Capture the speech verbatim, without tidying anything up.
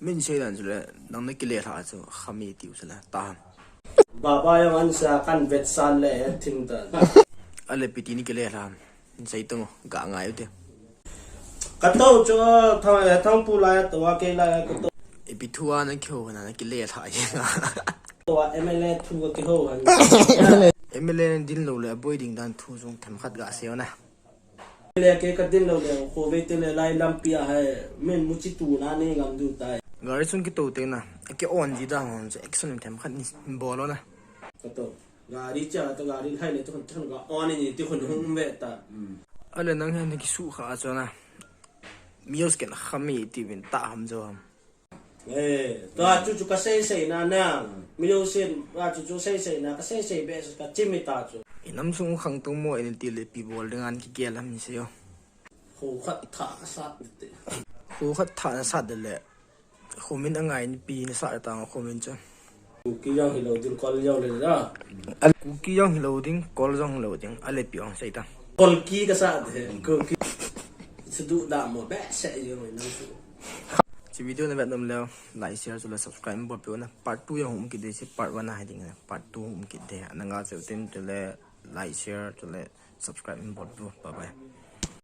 Min sei dan chu le, nang na kile lha chu, khami tiu chu le, ta ham. Baba jong an sa kan vet san le, he thim ta. Ale piti ni kile lha ham. Min sei tung, ga ngai u te. Ka to chu, thang, eh, thang pu lai, to wa ke lai, ka to. Ipi thu a na kihou na, na kile lha ye nga. To wa M L A thu ka kihou han. M L A na din lou le, aboi ding dan thu jong themkhat ga sei u na. Le ke ka din lou le, ko ve te le lai lampi a hai, min mu chi tu na ni ngam du tai. Gari chung kito te na, ke on ji da hon, action themkhat ni bol u na. Ka to, gari cha ta gari hai le to kan ga on ni ti khun hung ve ta. Ale nang hen kisu kha chu na. Mios ken khami ti vin ta ham jo ham. Eh, tua chu chu ka sei sei na na. Mi lo sen, tua chu chu sei sei na, ka sei sei be ka chimi ta chu. I nam sung khang tung mo in ti le pi bol ding an kigel ham ni se yo. Khu khat tha sa te. Khu khat tha na sa de le. Khu min angai ni pi na sa ta khu min chu. Kuki jong hi lo ding, Kol jong le da. Al-, Kuki jong hi lo ding, Kol jong hi lo ding. Ale pi ong sei ta. Kol ki ka sa de, Kuki. Chu du da mo be se yo nam su. Chi video na vet nom leo, like, share, chule subscribe bol piu na. Part two jong hung um kit de, chi part one a hai ding na. Part two hung um kit de. Nanga cheu tin chule like, share, chule subscribe bol piu. Bye bye.